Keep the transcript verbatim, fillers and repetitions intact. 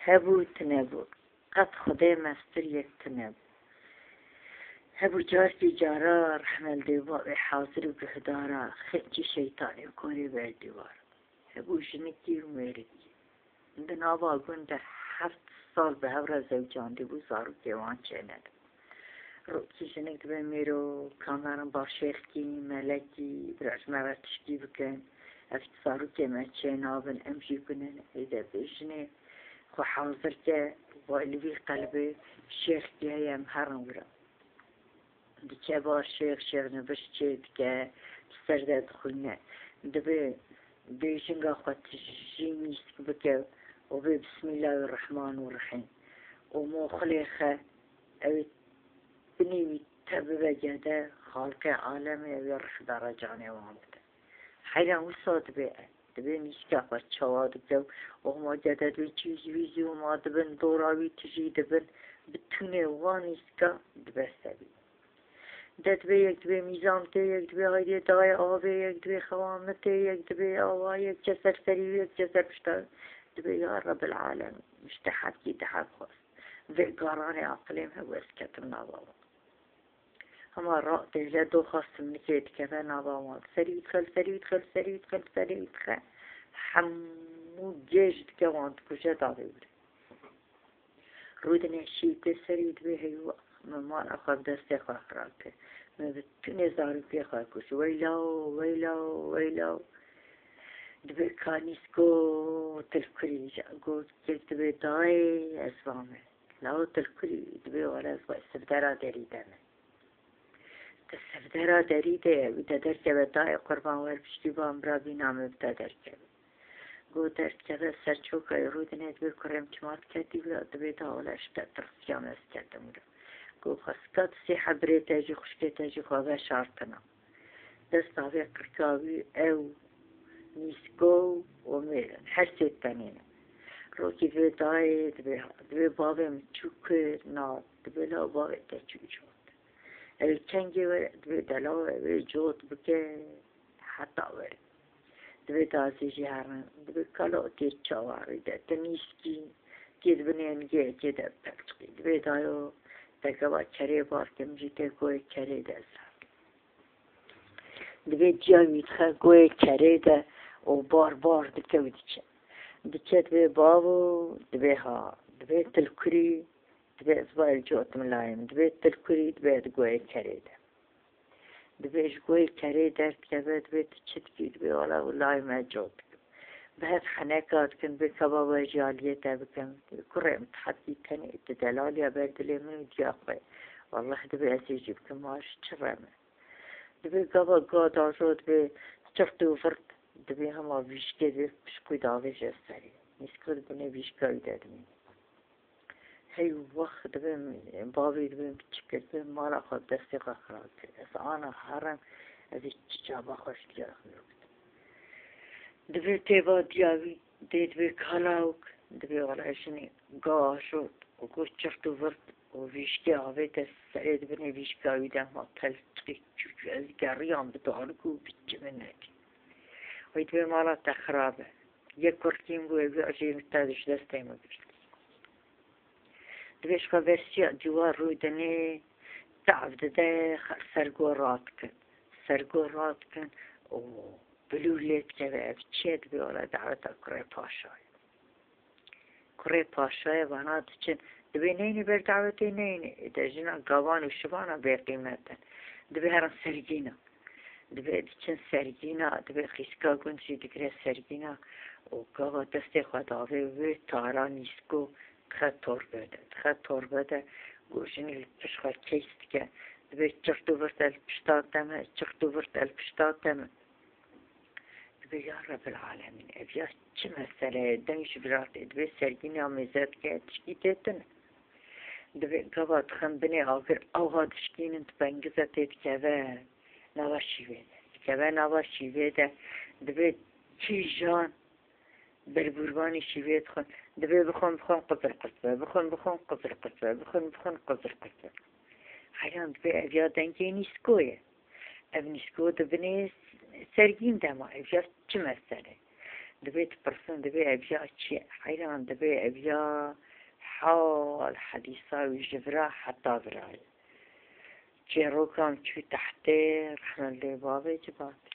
Hebû tunebû. Qet Xwedê mestir yek tunebû. Hebû carkî cara rehmel dê bavê hazir û guhdara xêncî şeytanê korê ber dîwar. Hebû jinikî û mêrikî. Di nava gund de heft sal bi hev re zewcandîbû, zarokê wan çênedibû. Rokî jinik dibe mêro, ka merin ba şêxkî, melekî, bira ji me re tişkî bikin. Ev zarokê me çênabin, em jî gunin. Êde bê jinê xwe hazir ke, va li vî qelibê şêxkî heye, em herin wira. Diçe ba şêx, şêx nivişt çê dike, di ser de dixwîne. Dibe bêjinga xwe tijî nîsk bike û bê Bismîllahirrehmanirrehîm û moxilê xe, ew ê binê wî te bibe gede, xalqê alemê ew ê rih dara canê wan bide. Heyran wisa dibe, dibe nîska xwe çawa dike û hema gede dibe çî zî wî zî hema dibin dora wî tijî dibin, bi tûnê wan nîska dibe serî. De dibe yek dibe mîzam tê, yek dibe haydê dayê avê, yek dibe xewa min tê, yek dibe awa, yek çe ser serî wî, yek çe ser pişta wî. Dibe ya Rebbil Alemîn, ji te hebkî te heb xwest. Vê garanê aqilê min hebû ez ketim nava wan. Hema ra têle doxa simnikê dikeve nava wan. Serî dixe, serî dixe, serî dixe, serî dixe. Hemû gêj dike wan dikuje davê wire. Rûdine şî tê serî dibê heywa. Min mala xwe bi destê xwe xirab kir. Min bi tunê zarokê xwe kuşt. Weyla, weyla, weyla. Dibê ka nîsko tilkurî got, kek dibê dayê ez va me. Lawo tilkurî dibê were ez xwe sivdera derî de me. Te sivdera derî de ye, wî te derkeve dayê qurban wer piştî ban bira bîna min bi te derkeve. Got derdikeve ser çoka wî rûdine dibê kurê min çima diketî wira dibê da wele ji te tirsiyam ez ketim wira. Got xwesika tu sê hebrê te jî xwişkê te jî xwe veşartina. Dest avê qirka wî ew nîsko û mêr in. Her sê tenê ne. Rokî dibê dayê, dibê, dibê bavê min çû kir, na, dibê la bavê te çû cot. Ew kengê were, dibê dela were, wê cot bike, heta were. Dibê dazê jî herin, dibê kalo tê çawarî de, tu nîskî, tê dibinê nigê, tê de pelçiqî. Dibê dayo, te gava kerê bar kim jî tê goyê kerê de zer. Dibê diya wî dixe goyê kerê de û bar bar dike û diçe. Diçe dibê bavo, dibê ha, dibê tilkurî, dibê ez va el cot min layê min. Dibê tilkurî, dibê ez goyê kerê de. Dibê ji goyê kerê derdikeve, dibê tu çi dikî? Dibê wala layê me cot dikim. Bi hev heneka dikin, dibê keba we jî aliyê te bikim. Kurê min, tu hebkî tenê, tu delaliya ber dilê min û diya xwe. Wallah dibê ez ê jî bikim, ma ji çi re me? Dibê gava gad ajo dibê çirt û virt, dibê hema vîşkê dibê pişkû davêje serê. Nîsko dibinê vîşka wî de dimîne. Hey wext dibê bavê dibê çi kir, dibê mala xwe bi destê xwe xirab kir. Ez ana herim, ez ê çi çava xwe ji diya xwe bikim. Dibê tê va diya wî dê dibê kalawk, dibê wala jinê ga ajo û got çirt û virt û vîşkê avête serê dibinê vîşka wî de ma pelçikê çûçû ez geriyam bi danik û bi çi min nekir. Wê dibê mala te xirab e. Yek kurkîn bû ev jî te ji destê min girt. Dibê ji xwe versiya dîwar rûdinê tav dide, sergo radikin. Sergo radikin û bilûr lê dikeve ev çi ye dibê wala daweta kurê paşa ye. Kurê paşayê vana diçin. Dibê neyne ber dawetê neyne. Êde jina gavan û şivana bêqîmet in. Dibê herin sergîna. Dibê diçin sergîna, dibê xîska gund jî digire sergîna û gava destê xwe davê wê tara nîsko dixe torbe de. Dixe torbe de, got jinî li pişt xwe keys dike. Dibê çirt û virt el pişta te me, çirt û virt el pişta te me. Dibê ya Rebbil Alemîn, ev ya çi mesele ye? Deng ji bira tê. Dibê sergîna mêze dike, tişkî tê tune. Dibê gava dixin binê agir, awa dişkînin, tu pengize tê dikeve nava şîvê de. Dikeve nava şîvê de, dibê kîjan berbûrvanî şîvê dixin. Dibê bixin, bixin, qizil qizil be, bixin, bixin, qizil qizil be, bixin, bixin, qizil qizil be. Heyran dibê ev ya dengê nîsko ye. Ev nîsko di binê sergîn de ma, ev ya çi mesele? Dibê dipirsin, dibê ev ya çi ye? Heyran, dibê ev ya hal hedîsa wî ji vira heta vira ye. Çêrokan çû tehtê, rehmet lê bavê Civatê.